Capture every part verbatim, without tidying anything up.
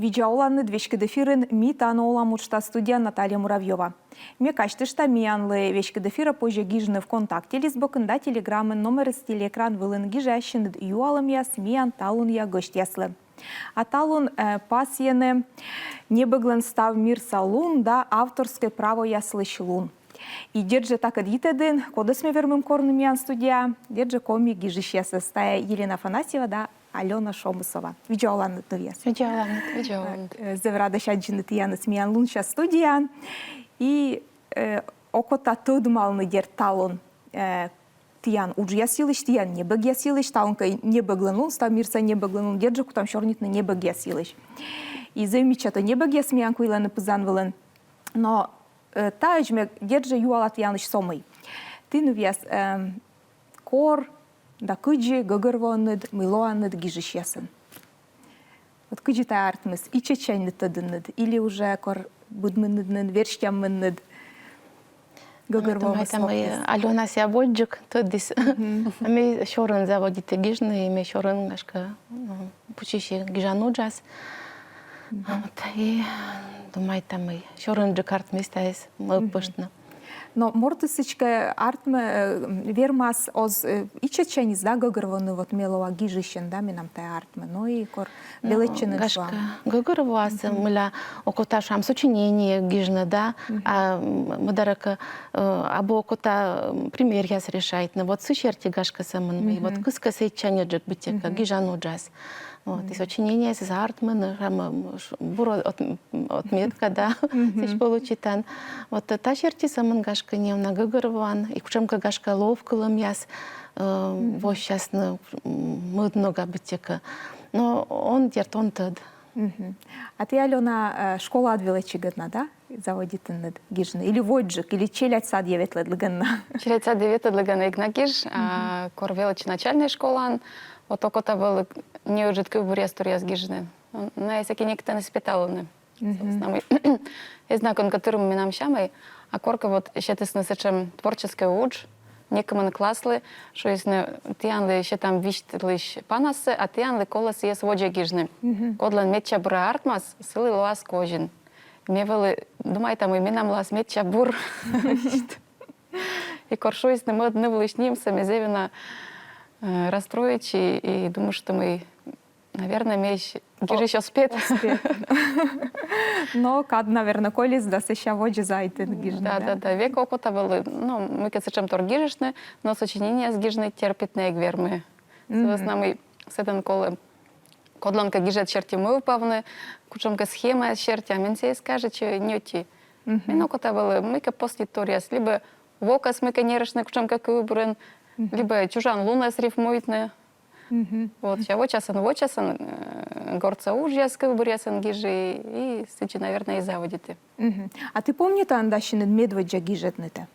Видза оланныд! Веськыд эфирын «Ми тані олам» уджтас, студияын Наталья Муравьёва. Ме казьтышта, миянлы веськыд эфирӧ позьӧ гижны ВКонтакте лист бокын да Телеграмын, номерыс телеэкран вылын. Гижасьыныд юалӧмъяс миян талунъя гӧсьтъяслы. А талун э, пасйӧны небӧглӧн став мирса лун да авторскӧй правояслысь лун. И дерт жӧ, такӧд йитӧдын кодӧс ме вермим корны миян студияӧ? Дерт жӧ, коми гижысьясӧс. Тайӧ Елена Афанасьева да Алёна Шомысова. Видза оланныд, нывъяс! Видза оланныд! Видза оланныд! Э, зэв радӧсь аддзыны тіянӧс миян лунся студияын. И э, окота тӧдмалны, дерт, талун э, тіян уджъяс йылысь, тіян небӧгъяс йылысь. Талун кӧ небӧглӧн лун, став мирса небӧглӧн лун, дерт жӧ, кутам сёрнитны небӧгъяс йылысь. И зэв мича то небӧгъяс миян куйлӧны пызан вылын. Но э, таӧдз ме, дерт жӧ, юала тіянлысь со мый. Ті, нывъяс, эм, кор да кыдзи гӧгӧрвоанныд, мый лоанныд гижысьясӧн? Вот кыдзи тайӧ артмис? Ичӧтсяньныд тӧдінныд или уже кор быдминныд нин, верстямминныд? Гӧгӧрвоана. Думайта, мый Алёна сійӧ водзджык тӧдіс. А ме сёрӧн заводиті гижны, и ме сёрӧн, гашкӧ, ну, пучиси гижан уджас. Вот, и думайта, мый сёрӧнджык артмис тайӧс мӧвпыштны. Но мортыс сідзкӧ артмӧ, э, вермас оз э, ичӧтсяньыс, да, гӧгӧрвоны, вот ме лоа гижысьӧн, да, менам тайӧ артмӧ. Но и кор велӧдчыны, гашкӧ, гӧгӧрвоас, мыля окота, шуам, сочинение гижны, да, а м, мӧдарӧ кӧ, э, абу окота м, примеръяс решайтны. Вот сы серти, гашкӧ, сӧмын мый. Вот кыскӧ сэтчаньыджык быттьӧкӧ гижан уджас. Вот, и сочинениеыс артмӧны, шуам, м, ш- бур от- отметка, да, сідз получитан. Вот, э, та серти сӧмын, гашкӧ, неуна гӧгӧрвоан, и кутшӧмкӧ, гашкӧ, лов кылӧмъяс э, воссясны м, мӧд нога быттьӧкӧ. Но он, дерт, он тӧд. А ті, Алёна, э, школаад велӧдчигӧн на, да, заводитінныд гижны? Или водзджык, или челядь садйӧ ветлӧдлігӧн на? Челядь садйӧ ветлӧдлігӧн эг на гиж, а кор велӧдчи начальнӧй школаын, вот окота вӧлі неыджыд кывбуръяс торъяс гижны. Найӧс кӧ некытӧн эз петавлыны. Собственно, мый, эз на кӧнкӧ тырмы менам сямӧй, а коркӧ вот сетісны сэтшӧм творческӧй удж некымын класслы, шуисны, тіянлы сетам висьтлысь панассӧ, а тіянлы колӧ сійӧс водзӧ гижны. Кодлӧн медся бура артмас, сылы лоас козин. Ме вӧлі думайта, мый менам лоас медся бур висьт. И кор шуисны мӧд нывлысь нимсӧ, ме зэв ёна э, расстроитчи и думышті, мый, наверно, ме гижысь оз пет. Оз пет. Но кад, наверно, колис да, сэсся водзӧ заводитін гижны, да? Да, да, да. Век окота вӧлі, ну, мыйкӧ сэтшӧмтор гижыштны, но сочинениеяс гижны терпитны эг вермы. Сы вӧсна мый сэтӧн колӧ кодлӧнкӧ гижӧд серти мӧвпавны, кутшӧмкӧ схемаяс серти, а мен сійӧ эз кажитчы ньӧти. Мен окота вӧлі мыйкӧ поснитторъяс, либӧ вокӧс мыйкӧ нерыштны кутшӧмкӧ кывбурын, либӧ чужан лунӧс рифмуйтны. Вот, сэсся вочасӧн, вочасӧн, э, гортса уджъяс кывбуръясӧн гижи, и сідзи, наверно, и заводиті. А ті помнитанныд ассьыныд медводдза гижӧднытӧ?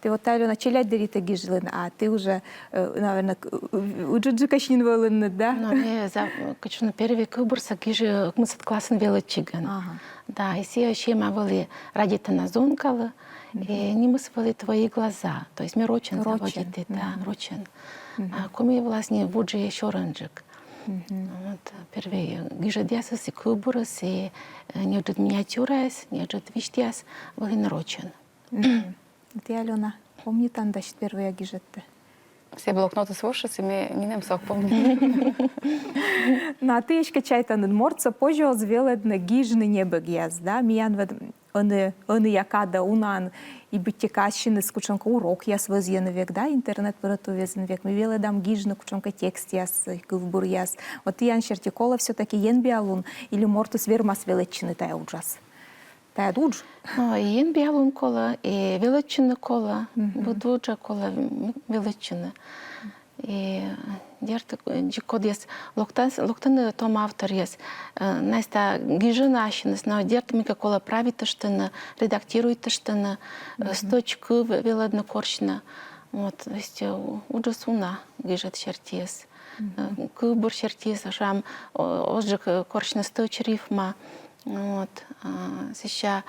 Ті вот, Алёна, челядьдырйи тэ гижлін, а ті уже, э, наверно, к- э, ыджыдджыкӧсь нин вӧлінныд, да? Но ме за- кыдз шуны, первой кывбурсӧ гижи ӧкмысӧд классын велӧдчигӧн. Ага. Да, и сійӧ сема вӧлі «Радейтана зонкалы», и нимыс вӧлі «Твои глаза». То есть ме рочӧн заводиті, да, рочӧн. А коми вылас нин вуджи сёрӧнджык. Вот, первой гижӧдъясыс и кывбурыс, и э, неыджыд миниатюраяс, неыджыд висьтъяс вӧліны рочӧн. Ті, Алёна, помнитан дась первой гижӧдтӧ? Сійӧ блокнотыс вошис, и ме нинӧмсӧ ог помниты. Но а ті эськӧ чайтанныд, мортсӧ позьӧ оз велӧдны гижны небӧгъяс, да? Миян вот ӧні, ӧнія кадӧ, унаӧн, и быттьӧкӧ ассьыныс кутшӧмкӧ урокъяс вӧзйӧны век, да, интернет пырӧ туввезйын век. Ми велӧдам гижны кутшӧмкӧ текстъяс, кывбуръяс. Вот тіян серти, колӧ всё-таки енбиалун или мортыс вермас велӧдчыны тайӧ уджас? Тайӧ удж. Но, и енбиалун колӧ, и велӧдчыны колӧ, быд уджӧ колӧ м, велӧдчыны. И дерт, дзик кодъяс локтас, локтӧны том авторъяс. Э, Настя гижӧны ассьыныс, но дерт мыйкӧ колӧ правитыштны, редактируйтыштны, э, стӧч кыв велӧдны корсьны. Вот, то есть, э, у- уджыс уна гижӧд сертиыс. Э, Кывбур сертиыс, шуам, о- озджык, э, корсьны стӧч рифма. Вот, а, сэсся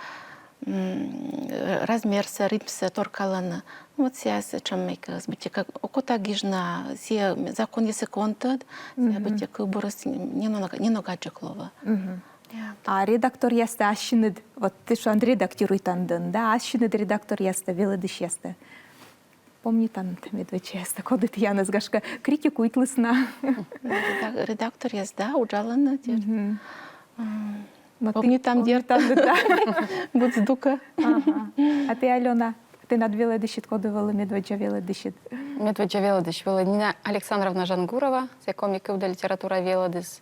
м, размерсӧ, ритмсӧ торкалӧны. Вот сійӧ сэтшӧм мыйкӧ, быттьӧкӧ окота гижны, а сійӧ законъяссӧ кӧ он тӧд, сійӧ быттьӧкӧ кывбурыс ненога-, неногаджык лоӧ. А редакторъястӧ ассьыныд, вот тэ шуан, редактируйтан дыр, да, ассьыныд редакторъястӧ, велӧдысьястӧ помнитан медводдзаястӧ, коді тіянӧс, гашкӧ, критикуйтлісны? Редак- редакторъяс, да, уджалӧны, дерт. М, Но помнитам, дерт. Помнитан дыр, да. Быд здукӧ. Ага. А тэ, Алёна, тэнад велӧдысьыд коді вӧлі, медводдза велӧдысьыд? Медводдза велӧдысь вӧлі Нина Александровна Жангурова, сійӧ коми кыв да литература велӧдысь.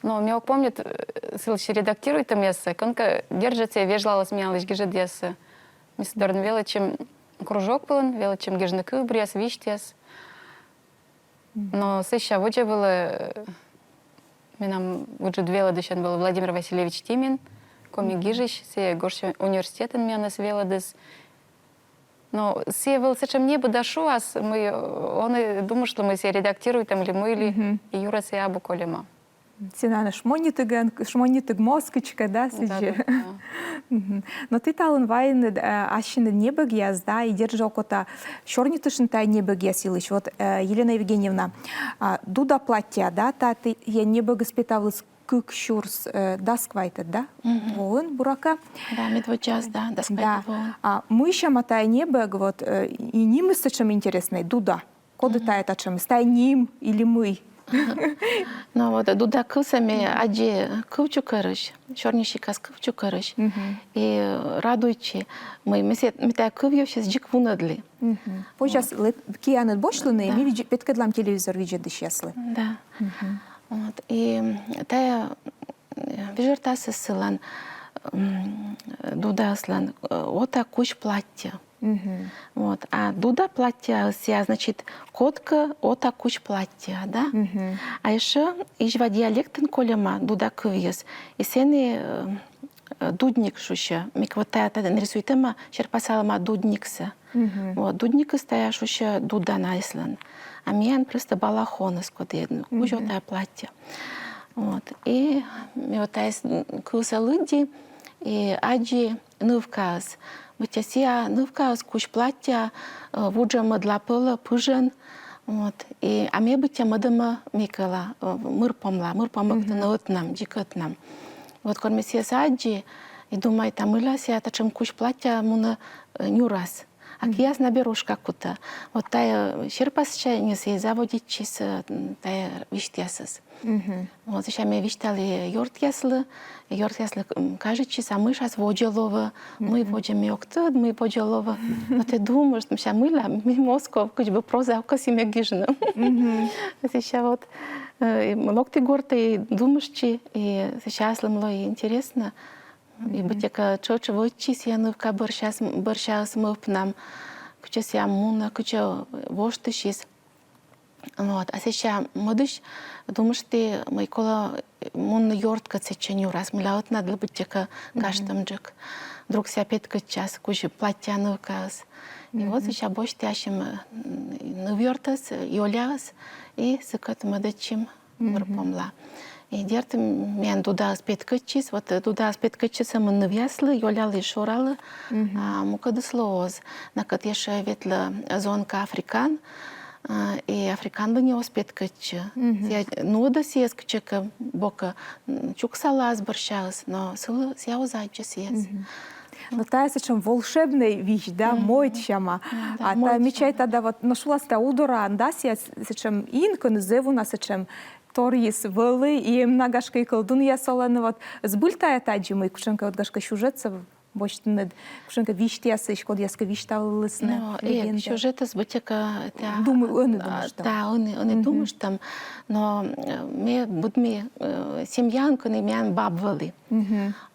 Но ме ог помнит, э, сылысь редактируйтӧмъяссӧ, кӧнкӧ, дерт жӧ, сійӧ вежлаліс миянлысь гижӧдъяссӧ. Ми сы дорын велӧдчим кружок вылын, велӧдчим гижны кывбуръяс, висьтъяс. Но сэсся водзӧ вӧлі, э, менам ыджыд велӧдысьӧн вӧлі Владимир Васильевич Тимин, коми гижысь, сійӧ гожся университетын миянӧс велӧдіс. Но сійӧ вӧлі сэтшӧм небыда шуас, мый, э, ӧні думыштлі, мый сійӧ редактируйтӧм ли мый ли, и юрӧ сійӧ абу кольӧма. Сійӧ на шмонитігӧн, шмонитігмоз кыдзкӧ, да, сідзи. Да, да, да. Но ті талун вайинныд, э, ассьыныд небӧгъяс, да, и дерт жӧ окота сёрнитыштны тайӧ небӧгъяс йылысь. Вот, э, Елена Евгеньевна, а, Дуда платтьӧ, да, тайӧ небӧгыс петавліс кык сюрс, э, дас квайтӧд, да? Воын, буракӧ. Да, медводдзаас, да, дас квайтӧд воын. А мый сяма тайӧ небӧг, вот, э, и нимыс сэтшӧм интереснӧй, Дуда. Коді тайӧ татшӧмыс, тайӧ ним или мый? Но вот Дуда кывсӧ ме аддзи кывчукӧрысь, сёрнисикас кывчукӧрысь. И радуйтчи, мый ме сэ-, ме тайӧ кывйывсьыс дзик вунӧдлі. Позяс кианыд босьтлыны, ми видз-, петкӧдлам телевизор видзӧдысьяслы. Да. Вот. И тайӧ, э, вежӧртасыс сылӧн, м, Дудаыслӧн, э, «Ота кузь платтьӧ». Вот. А Дуда платтьӧыс сійӧ, значит, кодкӧ ота кузь платтьӧа, да? А ещӧ изьва диалектын кольӧма Дуда кывйыс. И сэні, э, э, дудник шусьӧ. Мыйкӧ вот тайӧ, тайӧ нарисуйтӧма, серпасалӧма дудниксӧ. Вот, дудникыс тайӧ шусьӧ Дуда найӧслӧн. А миян просто балахоныс, коді, ну, кузь ота платтьӧ. Вот. И ме вот тайӧ с-, кывсӧ лыдди, и аддзи нывкаыс. Быттьӧ сійӧ нывкаыс кузь платтьӧа, э, вуджӧ мӧдлапӧлӧ, пыжӧн. Вот. И, а ме быттьӧ мӧдӧма мыйкӧла, э, мырпомла, мырпомӧктыны ӧтнам, дзик ӧтнам. Вот кор ме сійӧс аддзи, и думайта, мыйла сійӧ татшӧм кузь платтьӧа мунӧ, э, нюрас. А киас на берушка кутӧ. Вот тайӧ серпасчаньыс и заводитчис, э, тайӧ висьтъясыс. Вот, сэсся ме висьталі ёртъяслы, ёртъяслы, м, кажитчис, а мый шуас водзӧ лоӧ, мый водзӧ, ме ог тӧд, мый водзӧ лоӧ. Но тэ думышт, мися, мыйла, ме Москов, кыдз бы проза кӧсйи ме гижны. Сэсся вот, э, и локті гортӧ и думыштчи, и сэсся аслым лои интереснӧ. И быттьӧкӧ тшӧтш вӧчсис, и нывка бӧрсяыс, бӧрсяыс мӧвпнам, кытчӧ сійӧ мунӧ, кытчӧ воштысис. Вот. А сэсся мӧдысь думышті, мый колӧ мунны ёрткӧд сэтчӧ нюрас, мыйла ӧтнадлы быттьӧкӧ гажтӧмджык. Друг сійӧ петкӧдчас кузь платтьӧа нывкаыс. И вот сэсся босьті ассьым, м, нывъёртӧс, Ёляӧс, и сыкӧд мӧдӧдчим мырпомла. И дерт, м, миян Дудаыс петкӧдчис, вот, э, Дудаыс петкӧдчис сӧмын нывъяслы, Ёлялы, Шоралы, а мукӧдыслы оз. Накӧд ещӧ ветлӧ зонка Африкаын, а, и Африкаын ӧні оз петкӧдчы. Сійӧ нуӧдӧ сійӧс кытчӧкӧ бокӧ, м, чуксалӧ ас бӧрсяыс, но сылы сійӧ оз аддзы сійӧс. Но тайӧ сэтшӧм волшебнӧй визь, да, мойд сяма. Да, а мойд сяма. Тайӧ ме чайта, да, вот, но шулас, тайӧ Удораын, да, сійӧ сэтшӧм ин, кӧні зэв уна сэтшӧм торйыс вӧлі, и эм на, гашкӧ, и колдунъяс олӧны, вот. Збыль тайӧ тадзи, мый кутшӧмкӧ, вот, гашкӧ, сюжетсӧ босьтінныд, кутшӧмкӧ висьтъясысь, кодъяскӧ висьталісны, легенда. Сюжетыс быттьӧкӧ, тайӧ, думаю, ӧні, а, думыштам. Да, ӧні, ӧні думыштам. Но, э, ме быдми, э, семьяын, кӧні миян баб вӧлі.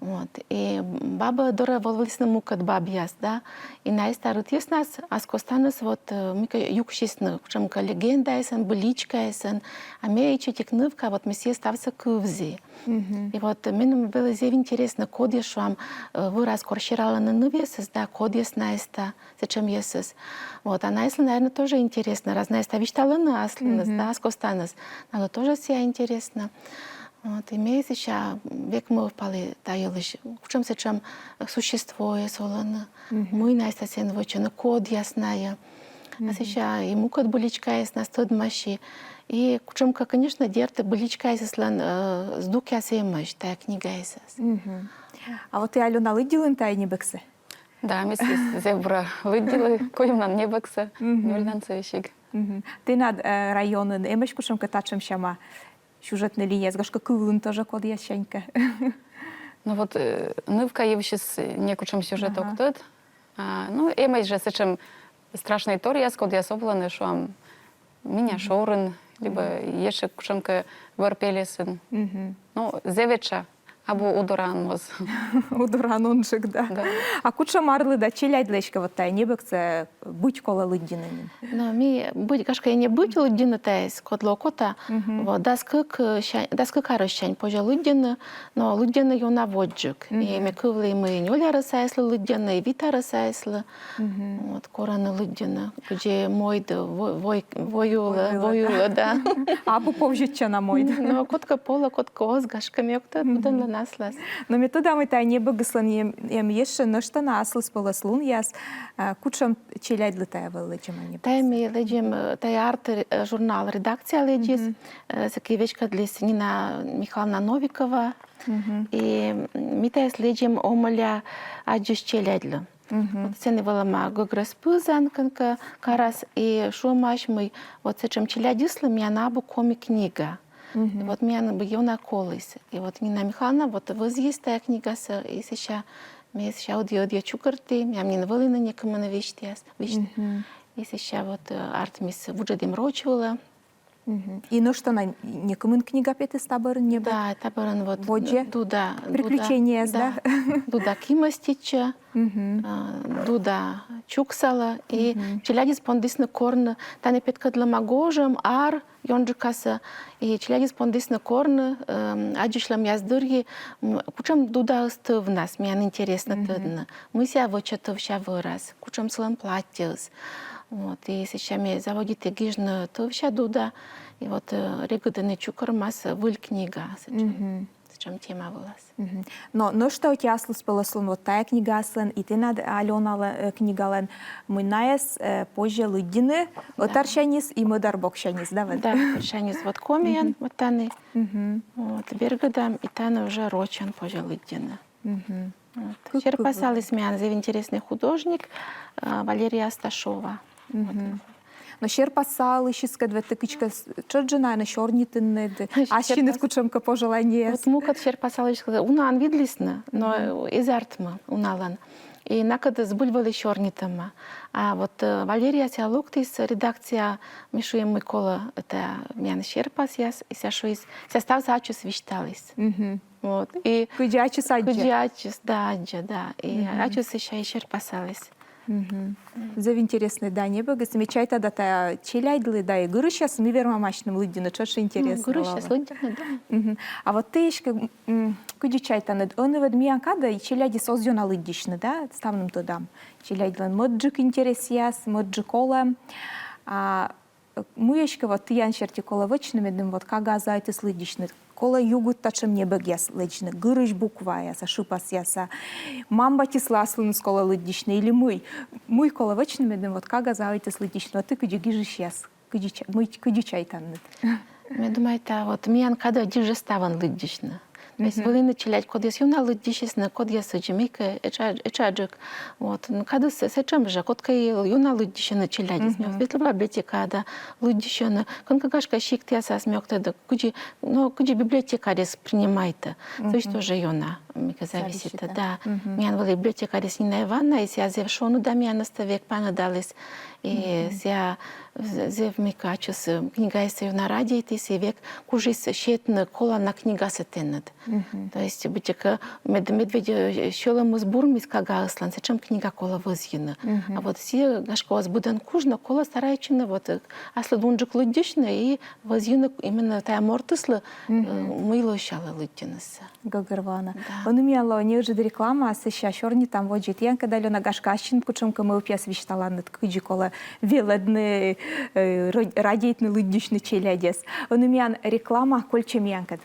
Вот. И бабӧ дорӧ волісны мукӧд бабъяс, да. И найӧс та рытъяснас ас костаныс вот, э, мыйкӧ юксисны, кутшӧмкӧ легендаэсӧн, быличкаэсӧн. А ме ичӧтик нывка, вот ме сійӧс ставсӧ кывзі. И вот меным вӧлі зэв интереснӧ, кодъяс, шуам, э, вӧрас кор сералӧны нывъясыс, да, кодъяс найӧс та сэтшӧмъясыс. Вот, а найӧслы, наверно, тоже интереснӧ, раз найӧс та висьталӧны аслыныс, да, ас костаныс. Налы тоже сійӧ интереснӧ. Вот, и ме сэсся век мӧвпалі та йылысь, кутшӧм сэтшӧм существояс олӧны, мый найӧс та сэн вӧчӧны, кодъяс найӧ. А сэсся и мукӧд быличкаяснас тӧдмаси, И кутшӧмкӧ, конечно, дерт, быличкаясыслӧн, э, здукъяс эмӧсь тайӧ книгаысь. Мгм. А вот тэ, Алёна, лыддьылін тайӧ небӧгсӧ? Да, ме сійӧс зэв бура лыддьылі, куимнан небӧгсӧ, нёльнансӧ весиг. Мгм. Тэнад, э, районын эмӧсь кутшӧмкӧ татшӧм сяма сюжетнӧй линияяс, гашкӧ, кывлін тоже кодъяссянькӧ? Ну вот, э, нывка йывсьыс некутшӧм сюжет ог тӧд. А, ну, эмӧсь жӧ сэтшӧм страшнӧй торъяс, кодъяс овлӧны, шуам, меня шорын, либӧ ещӧ кутшӧмкӧ вӧр пельӧсын. Ну, зэв этша, абу удораӧн моз. Удораӧн унджык, да. Да. А кутшӧм арлыда челядьлы эськӧ вот тайӧ небӧгсӧ быть колӧ лыддьыны нин? Но ми быть, гашкӧ, и не быть лыддьыны тайӧс, кодлы окота. Вот, дас кык, э, ся-, дас кык арӧссянь позьӧ лыддьыны, но лыддьыны ёна водзджык. И ме кывлі, мый нёль арӧсаяслы лыддьыны, и вит арӧсаяслы. Вот, корӧны лыддьыны. Кыдзи мойд во-, вой-, войылӧ, войылӧ, да. Абу повзьӧдчана мойд. Но кодкӧ полӧ, кодкӧ оз, гашкӧ, ме ог тӧд, кутшӧмлӧн аслас. Но ме тӧда, мый тайӧ небӧгыслӧн эм, эм ещӧ нӧшта на аслыспӧлӧслунъяс, а, кутшӧм челядьлы тайӧ вӧлі лэдзӧма небӧгыс? Тайӧ ми лэдзим, э, тайӧ «Арт» ре-, э, журнал редакция лэдзис, э, сэки веськӧдліс Нина Михайловна Новикова. И, м, ми тайӧс лэдзим омӧля аддзысь челядьлы. Вот сэні вӧлӧма гӧгрӧс пызан, кӧнкӧ карас, и шуӧмаӧсь, мый вот сэтшӧм челядьыслы миян абу коми книга. И вот миян бы ёна коліс. И вот Нина Михайловна вот вӧзйис тайӧ книгасӧ, и сэсся ме сэсся ӧдйӧ, ӧдйӧ чукӧрті, миян нин вӧліны некымын висьтъяс, висьт. И сэсся вот, э, артмис вуджӧдім роч вылӧ. И нӧшта на некымын книга петіс та бӧрын, небӧг? Да, та бӧрын вот водзӧ? Дуда, «Приключенияяс», да? «Дуда кимӧститчӧ», а, «Дуда чуксалӧ», и челядьыс пондісны корны, тані петкӧдлӧма гожӧм, ар ёнджыкасӧ, и челядьыс пондісны корны, эм, аддзысьлӧмъяс дырйи, м, кутшӧм Дудаыс тӧвнас, миян интереснӧ тӧдны, мый сійӧ вӧчӧ тӧвся вӧрас, кутшӧм сылӧн платтьӧыс. Вот, и сэсся ме заводиті гижны тӧвся Дуда, и вот, э, регыд ӧні чукӧрмас выль книга сэтшӧм, сэтшӧм тема вылас. Но нӧшта ӧти аслыспӧлӧслун вот тайӧ книгаыслӧн и тэнад, Алёналӧн, э, книгалӧн, мый найӧс, э, позьӧ лыддьыны ӧтарсяньыс и мӧдар боксяньыс, да, вед? Да, ӧтарсяньыс вот комиӧн, вот тані. Вот, бергӧдам, и тані уже рочӧн позьӧ лыддьыны. Вот. Серпасаліс миян зэв интереснӧй художник, э, Валерия Асташова. Вот. Но серпасалысьыскӧд вед тэ кыдзкӧ с-, тшӧтш жӧ, наверно, сёрнитінныд, ассьыныд кутшӧмкӧ пожелание. Вот мукӧд серпасалысьыскӧд унаӧн видлісны, но эз артмы уналӧн. И накӧд збыль вӧлі сёрнитӧма. А вот, э, Валерия сійӧ локтіс редакцияӧ, ми шуим, мый колӧ, это, миян серпасъяс, и сійӧ шуис, сійӧ ставсӧ ачыс висьталіс. Вот. И кыдзи ачыс аддзӧ. Кыдзи ачыс, да, аддзӧ, да. И ачыс сэсся и серпасаліс. Зэв интереснӧй, да, небӧгыс. Ме чайта, да, тайӧ челядьлы, да, и гырысьяслы ми вермам асьным лыддьыны, тшӧтш интереснӧ. Гырысьяс лыддьыны, да. А вот тэ эськӧ, м, кыдзи чайтан, ӧні вед миян кадӧ челядьыс оз ёна лыддьысьны, да, ставным тӧдам. Челядьлӧн мӧдджык интересъяс, мӧдджык олӧм. А мый эськӧ вот тіян серти колӧ вӧчны, медым вот кагазаӧсь лыддьысьны? Колӧ югыд татшӧм небӧгъяс лэдзны, гырысь букваяса, шыпасъяса? Мам-батьыслы аслыныс колӧ лыддьысьны или мый? Мый колӧ вӧчны, медым вот кагазаӧсь лыддьысьны? Вот тэ кыдзи гижысьяс, кыдзи ча-, мый, кыдзи чайтанныд? Ме думайта, вот миян кадӧ дзик жӧ ставӧн лыддьысьны. То есть вӧліны челядь, кодъяс ёна лыддьысисны, кодъяс сідзи мыйкӧ этша-, этшаджык. Вот. Но кадыс сэтшӧм жӧ, кодкӧ и ёна лыддьысьӧны челядьыс. Мгм. Ветлӧма библиотекаӧ да лыддьысьӧны. Кӧнкӧ, гашкӧ, сиктъясас, ме ог тӧд, кыдзи, но кыдзи библиотекарьыс принимайтӧ. Сідз тоже ёна, мыйкӧ зависитӧ, да. Миян вӧлі библиотекарьыс Нина Ивановна, и сійӧ зэв шоныд да миянӧс век паныдаліс. И сійӧ зэв мыйкӧ ачыс, э, книгаысь ёна радейтіс, и век кужис сетны колана книгасӧ тэныд. То есть быттьӧкӧ мед-, медводз, э, сьӧлӧмыс бурмис кагаыслӧн, сэтшӧм книга колӧ вӧзйыны. А вот сійӧ, гашкӧ, оз быдӧн куж, но колӧ старайтчыны вот, э, аслыд унджык лыддьысьны и вӧзйыны именно тайӧ мортыслы, э, мый лӧсялӧ лыддьынысӧ. Гӧгӧрвоана. Да. Ӧні миян лоӧ неыджыд реклама, а сэсся сёрнитам водзӧ тіянкӧд, Алёна, гашкӧ, ассьыныд кутшӧмкӧ мӧвпъяс висьталанныд, кыдзи колӧ велӧдны, э, ра-, радейтны лыддьысьны челядьӧс. Ӧні миян реклама, кольччӧй миянкӧд.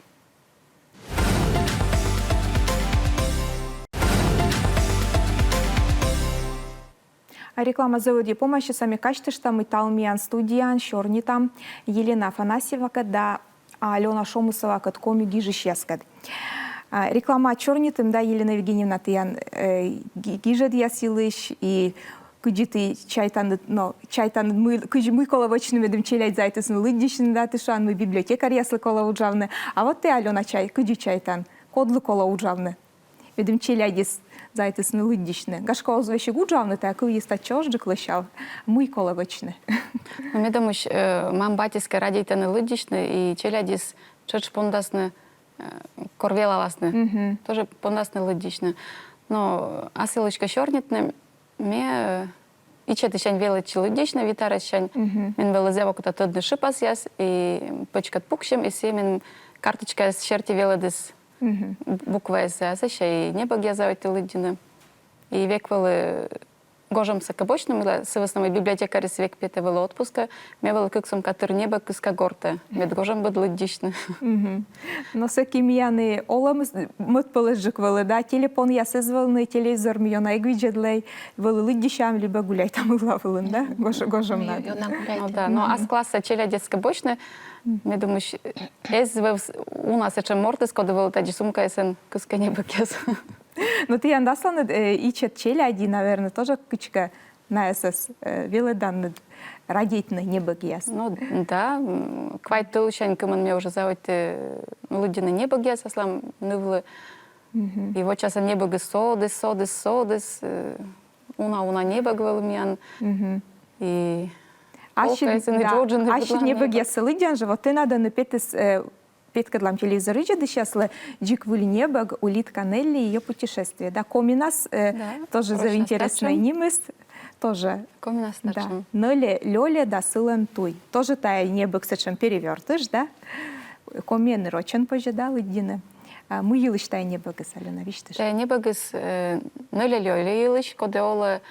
А реклама зэв ӧдйӧ помасьӧ, сійӧ ме казьтышта, мый талун миян студияын сёрнитам Елена Афанасьевакӧд да Алёна Шомысовакӧд, коми гижысьяскӧд. А, реклама сёрнитім, да, Елена Евгеньевна, тіян, э, ги- гижӧдъяс йылысь и кыдзи ті чайтанныд, но, чайтанныд, мый, кыдзи, мый колӧ вӧчны, медым челядь заводитісны лыддьысьны, да, ті шуан, мый библиотекарьяслы колӧ уджавны. А вот тэ, Алёна, чай, кыдзи чайтан, кодлы колӧ уджавны, медым челядьыс заводитісны лыддьысьны? Гашкӧ, оз весиг уджавны, тайӧ кывйыс татчӧ озджык лӧсяв. Мый колӧ вӧчны? Но, ме думысь, э, мам-батьыс кӧ радейтӧны лыддьысьны, и челядьыс тшӧтш пондасны, э, кор велаласны. Тоже пондасны лыддьысьны. Но ас йылысь кӧ сёрнитны, ме, э, ичӧтысянь велӧдчи лыддьысьны, вит арӧссянь. Мен вӧлі зэв окота тӧдны шыпасъяс, и пӧчкӧд пуксим, и сійӧ мен карточкаяс серти велӧдіс букваяссӧ, а сэсся и небӧгъяс заводиті лыддьыны. И век вӧлі гожӧмсӧ кӧ босьтны, мыйла, сы вӧсна мый библиотекарьыс век петӧ вӧлі отпускӧ, ме вӧлі кык сӧмын кӧ тыр небӧг кыска гортӧ, мед гожӧмбыд лыддьысьны. Но сэки миян и олӧмыс мӧдпӧлӧсджык вӧлі, да, телефонъяс эз вӧвны, телевизор ми ёна эг видзӧдлӧй, вӧлі лыддьысям либӧ гуляйтам ывла вылын, да, гож- гожӧмнад. Ёна гуляйтам. Но да, но ас классӧ челядьӧс кӧ босьтны, ме думысь, эз вӧв уна сэтшӧм мортыс, коді вӧлі тадзи сумкаясӧн кыскӧ небӧгъяс. Но тіян асланыд, э, ичӧт челядь, наверно, тоже кыдзкӧ найӧс, э, велӧданныд радейтны небӧгъяс. Но да, м, квайт тӧлысянь кымын ме уже заводиті, э, лыддьыны небӧгъяс аслам нывлы. И вочасӧн небӧгыс содіс, содіс, содіс, э, уна-уна небӧг вӧлі миян. И ассьыд, да, ассьыд небӧгъяссӧ лыддян жӧ, вот тэнад ӧні петіс, э, петкӧдлам телевизор видзӧдысьяслы дзик выль небӧг, «Улитка Нелли и её путешествие». Да, коминас, э, тоже зэв интереснӧй нимыс. Тоже. Коминас, да. Нӧльӧ-лёльӧ да сылӧн туй. Тоже тайӧ небӧг сэтшӧм перевёртыш, да? Комиӧн и рочӧн позьӧ, да, лыддьыны. А мый йылысь тайӧ небӧгыс, Алёна, висьтышт? Тайӧ небӧгыс, э, нӧльӧ-лёльӧ йылысь, коді олӧ,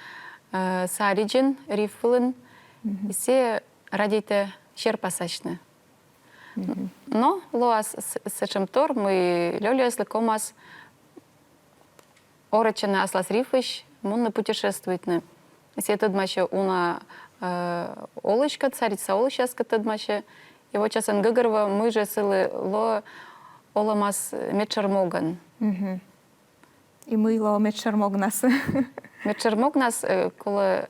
э, саридзын, риф вылын. И сійӧ радейтӧ серпасасьны. Но лоас с- сэтшӧмтор, мый лёльӧяслы ковмас орӧдчыны аслас рифысь, мунны путешествуйтны. Сійӧ тӧдмасьӧ уна, э, олыськӧд, саридзса олысьяскӧд тӧдмасьӧ. И вочасӧн гӧгӧрвоӧ, мый жӧ сылы лоӧ олӧмас медшӧр могӧн. И мый лоӧ медшӧр могнас? Медшӧр могнас, э, колӧ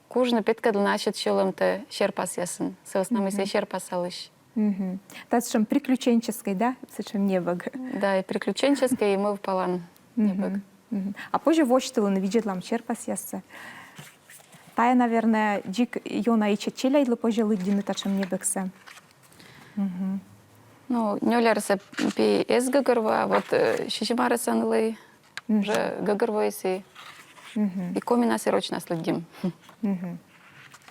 кужны петкӧдлыны ассьыд сьӧлӧмтӧ серпасъясын. Сы вӧсна мый сійӧ серпасалысь. Тайӧ сэтшӧм приключенческӧй, да? Сэтшӧм небӧг. Да, и приключенческӧй, и мӧвпалан небӧг. А позьӧ восьтылыны, видзӧдлам серпасъяссӧ. Тайӧ, наверное, дзик ёна ичӧт челядьлы позьӧ лыддьыны татшӧм небӧгсӧ. Ну, нёль арӧса пи эз гӧгӧрво, а вот, э, сизим арӧса нылӧй уже гӧгӧрвоис и, и коминас, и рочнас лыддим.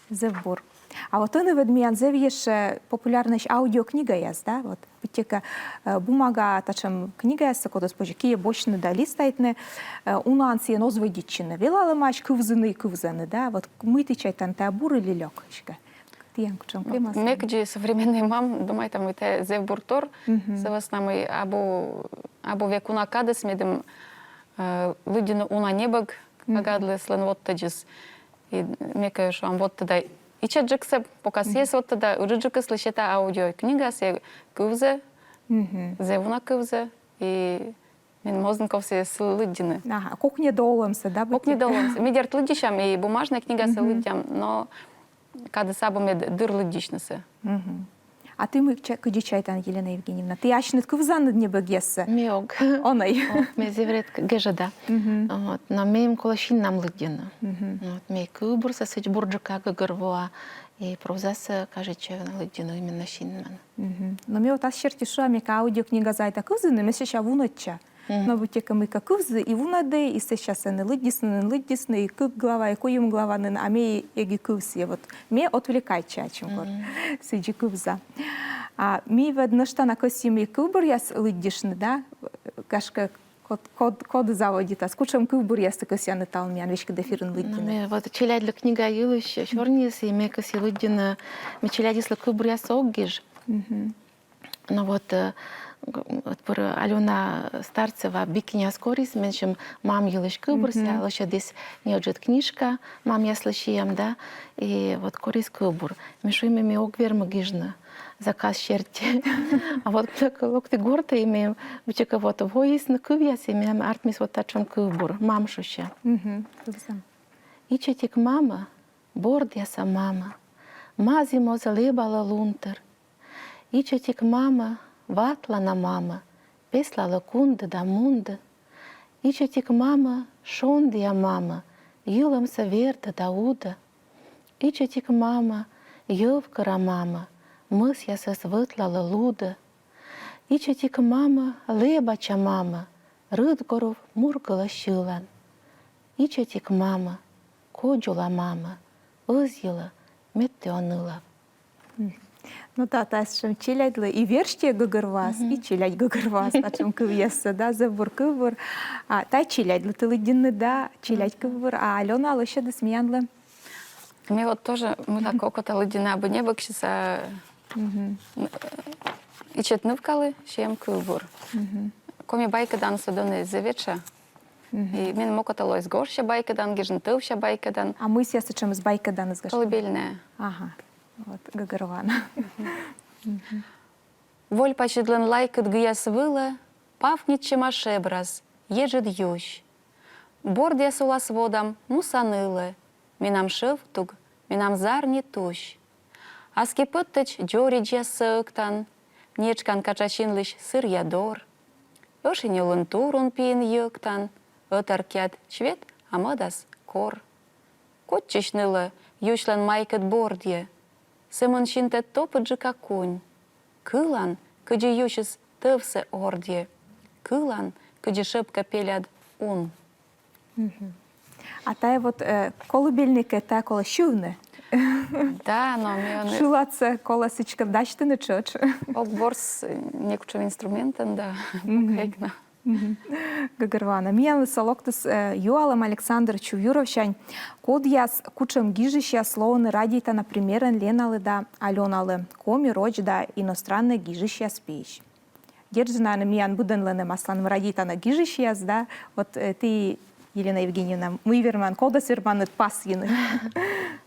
Зэв бур. А вот ӧні ӧд миян зэв ещӧ популярнӧсь аудиокнигаяс, да, вот. Быттьӧкӧ, э, бумага татшӧм книгаяссӧ, кодӧс позьӧ киӧ босьтны да листайтны, э, унаӧн сійӧн оз вӧдитчыны. Велалӧмаӧсь кывзыны и кывзӧны, да, вот мый ті чайтанныд, тайӧ бур или лёк эськӧ? Тіян кутшӧм кӧ маса? Ме кыдзи современнӧй мам думайта, мый тайӧ зэв бур тор, сы вӧсна мый абу, абу век уна кадыс, медым, э, лыддьыны уна небӧг, кагаыдлы сылӧн водтӧдзыс. И ме кӧ шуам, водтӧда ичӧтджыксӧ, пока сійӧс водтӧда, ыджыдджыкыслы сета аудиокнига, сійӧ кывзӧ, зэв уна кывзӧ, и мен моз нин ков сійӧс лыддьыны. Ага, кокньӧдӧ олӧмсӧ, да, быттьӧ? Кокньӧдӧ олӧмсӧ. Ми дерт лыддьысям и бумажнӧй книгасӧ лыддям, но кадыс абу, мед дыр лыддьысьнысӧ. А ті мый ча-, кыдзи чайтан, Елена Евгеньевна? Ті асьныд кывзанныд небӧгъяссӧ? Ме ог. Онӧй. Ог, ме зэв редко гежӧда. Вот. Но мем колӧ синнам лыддьыны. Вот. Ме кывбурсӧ сідз бурджыка гӧгӧрвоа, и прозасӧ кажитчӧ ёна лыддьыны именно синмӧн. Но ме вот ас серти шуа, ме кӧ аудиокнига заводита кывзыны, ме сэсся вунӧдча. Но быттьӧкӧ мыйкӧ кывзі и вунӧді, и сэсся сэні лыддисны, лыддисны, и кык глава, и куим глава нин, а ме эг и кывзы, вот. Ме отвлекайтча ачым кор сідзи кывза. А ми ӧд нӧшта на кӧсйим и кывбуръяс лыддьыны, да? Гашкӧ, код, код, код заводитас? Кутшӧм кывбуръяс ті кӧсъянныд талун миян веськыд эфирын лыддьыны? Ну, ме вот челядьлы книга йылысь сёрниыс, и ме кӧсйи лыддьыны, ме челядьыслы кывбуръяссӧ ог гиж. Ну вот, э, Вот пыр Алёна Старцева «Би киняс» корис, менсьым мам йылысь кывбурсӧ, лӧсьӧдіс неыджыд книжка мамъяслы сиӧм, да, и вот корис кывбур. Ме шуи, ме ог вермы гижны заказ серти. А вот кутшӧмкӧ локті гортӧ, и ме, кутшӧмкӧ вот воисны кывъяс, и меным артмис вот татшӧм кывбур, «Мам» шусьӧ. Мгм. Кывзам. Ичӧтик мамӧ, бордъяса мамӧ, мазі моз лэбалӧ лун тыр. Ичӧтик мамӧ, ватлана мамӧ, песлалӧ кунді да мунді. Ичӧтик мамӧ, шондіа мамӧ, йылӧмсӧ вердӧ да удӧ. Ичӧтик мамӧ, йӧвкӧра мамӧ, мӧсъясӧс вӧтлалӧ лудӧ. Ичӧтик мамӧ, лэбача мамӧ, рытгоров мургылӧ сьылан. Ичӧтик мамӧ, кодзула мамӧ, ӧзйылӧ, мед тэ он ылав. Мгм. Ну да, тайӧ сэтшӧм челядьлы и верстьӧ гӧгӧрвоас, и челядь гӧгӧрвоас татшӧм кывъяссӧ, да, зэв бур кывбур. А тайӧ челядьлы ті лыддинныд, да, челядь кывбур, а Алёна лӧсьӧдіс миянлы. Ме вот тоже мыйла окота лыддьыны, абу небӧгсьыс, а, м, ичӧт нывкалы сиӧм кывбур. Мгм. Коми байкӧданыс ӧні зэв этша. Мгм. И меным окота лоис гожся байкӧдан гижны, тӧвся байкӧдан. А мый сійӧ сэтшӧмыс байкӧданыс гашкӧ? Колыбельная. Ага. Вот, гӧгӧрвоана. Мгм. Вольпасьыдлӧн лайкыд гыяс вылӧ павкнитчӧма шебрас еджыд юсь. Бордъяс улас водам муса нылӧ, менам шӧвк туг, менам зарни тусь. Аски пӧттӧдз дзоридзьяссӧ ӧктан, нетшкан катшасинлысь сыръя дор. Ӧшинь улын турун пиын йӧктан, ӧтар киад чвет, а мӧдас кор. Кутчысь нылӧ юсьлӧн майкӧд бордйӧ, сӧмын синтӧд топыдджыка кунь. Кылан, кыдзи юсьыс тӧвсӧ ордйӧ, кылан, кыдзи шӧпкӧ пеляд ун. Мгм. А тайӧ вот, э, колыбельнӧй кӧ, тайӧ колӧ сьывны. Да, но ме ӧні... Шыладсӧ колӧ сідзкӧ дасьтыны тшӧтш. Ог ворс некутшӧм инструментӧн, да. Мгм. Кӧть на. Мгм. Гӧгӧрвоана. Миянлы со локтіс, э, юалӧм Александр Чувьюровсянь: кодъяс, кутшӧм гижысьяс лоӧны радейтана примерӧн Леналы да Алёналы коми, роч да иностраннӧй гижысьяс пиысь? Дерт жӧ, наверно, миян быдӧнлӧн эм асланым радейтана гижысьяс, да? Вот, э, ті, Елена Евгеньевна, мый верман, кодӧс верманныд пасйыны?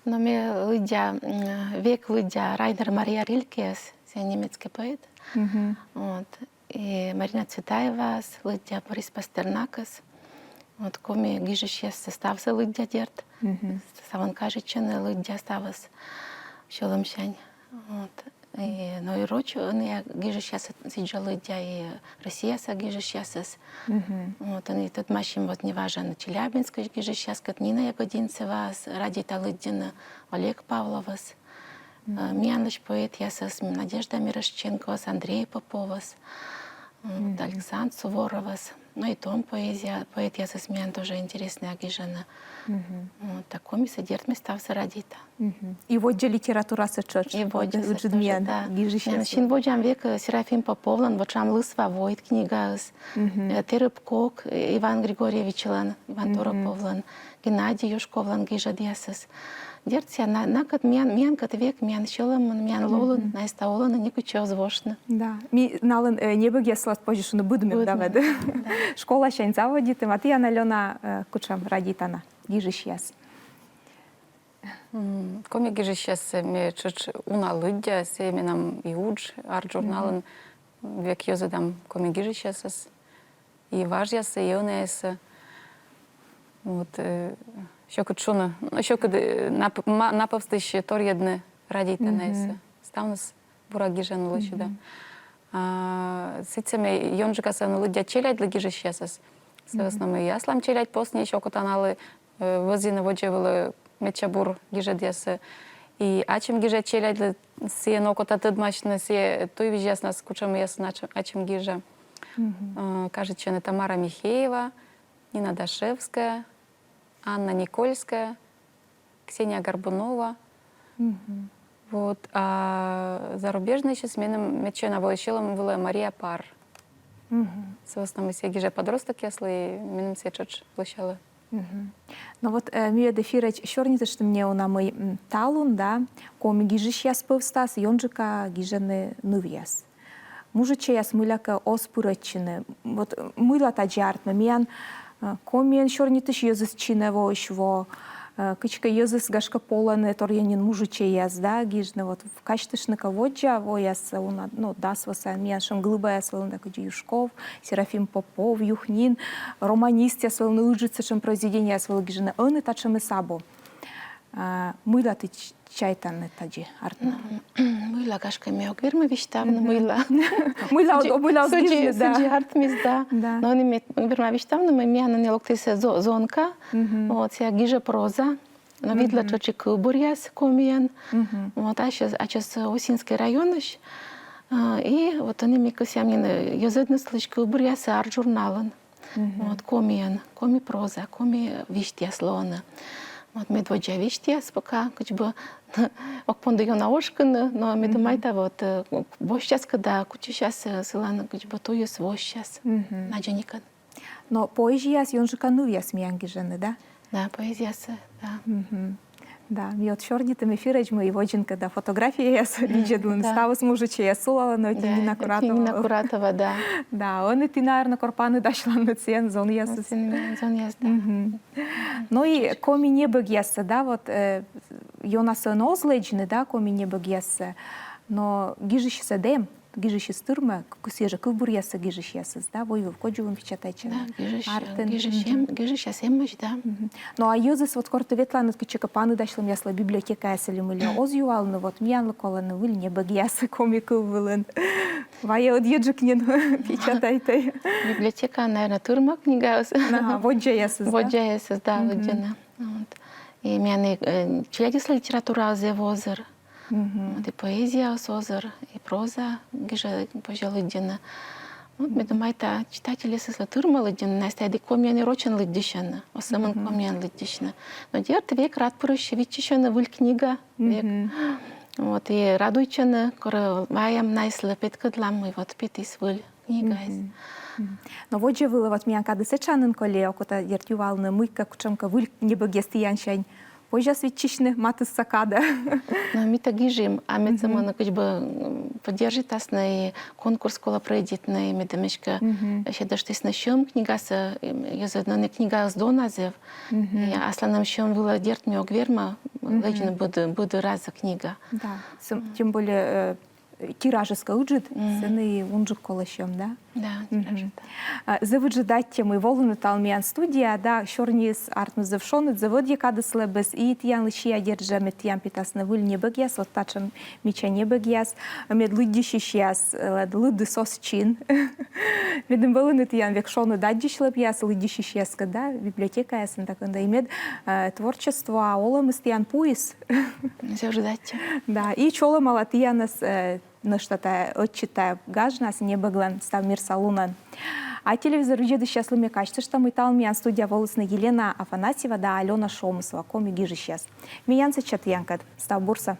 Но ме лыддя, м, век лыддя Райнер Мариа Рилькеӧс, сійӧ немецкӧй поэт. Мгм. Вот. И Марина Цветаеваӧс лыддя, Борис Пастернакӧс. Вот коми гижысьяс ставсӧ лыддя, дерт. Мгм. Ставӧн кажитчӧны, лыддя ставӧс сьӧлӧмсянь. Вот. И, но и роч ӧнія гижысьяс сідз жӧ лыддя, и Россияса гижысьясӧс. Мгм. Вот, ӧні тӧдмасим, вот, неважӧн Челябинскысь гижысьяскӧд, Нина Ягодинцеваӧс радейта лыддьыны, Олег Павловӧс. Э, миянлысь поэтъясӧс, м, Надежда Мирошниченкоӧс, Андрей Поповӧс, м, вот, Александр Суворовӧс. Ну и том поэзия, поэтъясӧс миян тоже интереснӧя гижӧны. Мгм. Вот, а комисӧ, дерт, ме ставсӧ радейта. Мгм. И водзӧ литературасӧ тшӧтш. И водзӧ ыджыд тоже, миян, да. Гижысьясӧ. Миян син водзам век, э, Серафим Поповлӧн «Вотшам лысва войт» книгаыс. Мгм. Э, «Тэрыб кок», э, Иван Григорьевичлӧн, Иван Тороповлӧн, Геннадий Юшковлӧн гижӧдъясыс. Дерт, сійӧ на-, накӧд миян, миянкӧд век, миян сьӧлӧмын, миян лолын, найӧс та олӧны, некытчӧ оз вошны. Да. Ми налӧн, э, небӧгъяс вылас, позьӧ шуны, быдмим, да, быдмим, да. Школасянь заводитім, а тіян, Алёна, э, кутшӧм радейтана гижысьяс? М, коми гижысьяссӧ ме тшӧтш уна лыддя, сійӧ менам и удж, «Арт» журналын век йӧзӧдам коми гижысьясӧс. И важъяссӧ, и ӧнияяссӧ. Вот, э, сьӧкыд шуны, ну, сьӧкыд, э, на п-, ма-, на пӧвстысь торйӧдны радейтана найӧс. Ставныс бура гижӧны лӧсьыда. А сідзсӧ ме ёнджыкасӧ ӧні лыддя челядьлы гижысьясӧс. Сы вӧсна мый аслам челядь посниысь окота налы, э, вӧзйыны водзӧ вылӧ медся бур гижӧдъяссӧ. И ачым гижӧд челядьлы, сійӧн окота тӧдмасьны сійӧ туйвизьяснас, кутшӧмъясӧн ачым, ачым гижа. Э, кажитчӧны Тамара Михеева, Нина Дашевская, Анна Никольская, Ксения Горбунова. Вот. А зарубежнӧйысь меным медся на воис сьӧлӧм вылӧ Мария Парр. Сы вӧсна мый сійӧ гижӧ подростокъяслы, и меным сійӧ тшӧтш лӧсялӧ. Ну вот, э, ми ӧд эфирӧдз сёрнитыштім неуна, мый, м, талун, да, коми гижысьяс пӧвстас ёнджыка гижӧны нывъяс. Мужичӧйяс мыйлакӧ оз пырӧдчыны. Вот, э, мыйла тадзи артмӧ? Миян, э, Комиын сёрнитысь йӧзыс чинӧ воысь во, э, кыдзкӧ йӧзыс, гашкӧ, полӧны торъя нин мужичӧйяс, да, гижны. Вот, казьтыштны кӧ водзза вояс, уна, ну, дас во сайын, миян сэтшӧм глыбаяс вӧліны да, кыдзи Юшков, Серафим Попов, Юхнин, романистъяс вӧліны, ыджыд сэтшӧм произведениеяс вӧлі гижӧны. Ӧні татшӧмыс абу. А мыйла ті ч-, чайтанныд тадзи артмӧ? Мгм. Мыйла, гашкӧ, ме ог вермы висьтавны, мгм, мыйла. Мыйла, сідзи, мыйла сідзи, гижны, да. Сідзи артмис, да. Да. Но ӧні ме верма висьтавны, мый миян ӧні локтіс зо-, зонка. Мгм. Вот, сійӧ гижӧ проза. Но видлӧ, мгм, тшӧтш и кывбуръяс комиӧн. Мгм. Вот, ачыс, ачыс Осинскӧй районысь. А, и вот ӧні ми кӧсъям нин йӧзӧднысылысь кывбуръяссӧ «Арт» журналын. Мгм. Вот, комиӧн, коми проза, коми висьтъяс лоӧны. Вот, медводдза висьтъяс пока, кыдз бы, ог понды ёна ошкыны, но ме, мгм, думайта, вот, э, босьтчас кӧ да кутчысяс, э, сылӧн, кыдз бы, туйыс воссяс. Мгм. Надеюсь, кӧ. Но поэзияяс ёнджыка нывъяс миян гижӧны, да? Да, поэзияяс, да. Мгм. Да, ми вот сёрнитім эфирӧдз, мый водзын кӧ да фотографияяс, да, видзӧдлыны, да, ставыс мужичӧйяс сулалӧны, ӧти, да, Нина Куратова. Нина Куратова, да. Да, ӧні ті, наверно, кор паныдасьланныд сійӧн зонъясыс. Зон-, зонъяс, да. Мгм. Но и коми небӧгъяссӧ, да, вот, э, ёнасӧ ӧні оз лэдзны, да, коми небӧгъяссӧ, но гижысьыс эм. Гижысьыс тырмӧ, к-, сійӧ жӧ кывбуръяссӧ гижысьясыс, да, «Войвыв кодзувын» печатайтчӧны. Да, гижысь-, артын. Гижысь-, мгм, эм-, гижысьяс эмӧсь, да. Мгм. Ну, а йӧзыс вот кор ті ветланныд кытчӧкӧ паныдасьлӧмъяслы, библиотекаяс ли мыйла, оз юалны, вот, миянлы колӧны выль небӧгъяс коми кыв вылын? Вайӧ ӧдйӧджык нин печатайтӧй. Библиотекаын, наверно, тырмӧ книгаыс. Ага, водззаясыс, да? Водззаясыс, да, мгм, лыддьӧны. Вот. И миян, э, челядьыслы литератураыс зэв озыр. Мгм. Вот и поэзияыс озыр, и проза гижӧ, позьӧ лыддьыны. Вот, ме думайта, читательясыслы тырмӧ лыддьыны, найӧс тайӧ комиӧн и рочӧн лыддьысьӧны, оз сӧмын, мгм, комиӧн лыддьысьны. Но дерт, век рад пырысь виччысьӧны выль книга, век. Мгм. Вот, и радуйтчӧны, кор ваям найӧслы, петкӧдлам, мый вот петіс выль книгаыс. Мгм. Мгм. Но водзӧ вылӧ вот миян кадыс этша нин коли, окота, дерт, юалны, мыйкӧ, кутшӧмкӧ выль небӧгъяс тіянсянь позяс виччысьны матысса кадӧ. Но ми тай гижим, а мед сӧмын, мгм, кыдз бы, м, поддержитасны и конкурс колӧ прӧйдитны, и медым эськӧ, мгм, сетыштісны сьӧм книгасӧ, м, йӧзӧдны, но книгаыс дона зэв. Мгм. И асланым сьӧм вылӧ, дерт, ми ог вермы, мгм, лэдзны быд-, быд разӧ книга. Да. Сӧм-, тем более, э, тиражыс кӧ ыджыд, мгм, сэні унджык колӧ сьӧм, да? Да, мгм, тиражыс, да. А, зэв ыджыд аттьӧ, мый волінныд тан миян студияӧ, да, сёрниыс артмис зэв шоныд, зэв ӧдйӧ кадыс лэбис, и тіянлы сиа, дерт жӧ, мед тіян петасны выль небӧгъяс, вот татшӧм мича небӧгъяс, мед лыддьысьысьяс, э, лыдыс оз чин. Медым вӧліны тіян век шоныд аддзысьлӧмъяс лыддьысьысьяскӧд, да, библиотекаясын да кӧн да, и мед, э, творчество, а, олӧмыс тіян пуис. Зэв ыджыд аттьӧ. Да, и чолӧмала тіянӧс, э, нӧшта тайӧ, ӧтчыд тайӧ гажнас, небӧглӧн став мирса лунӧн. А телевизор видзӧдысьяслы ме казьтышта, мый талун миян студияӧ волісны Елена Афанасьева да Алёна Шомысова, коми гижысьяс. Миян сэтчӧ тіянкӧд. Став бурсӧ.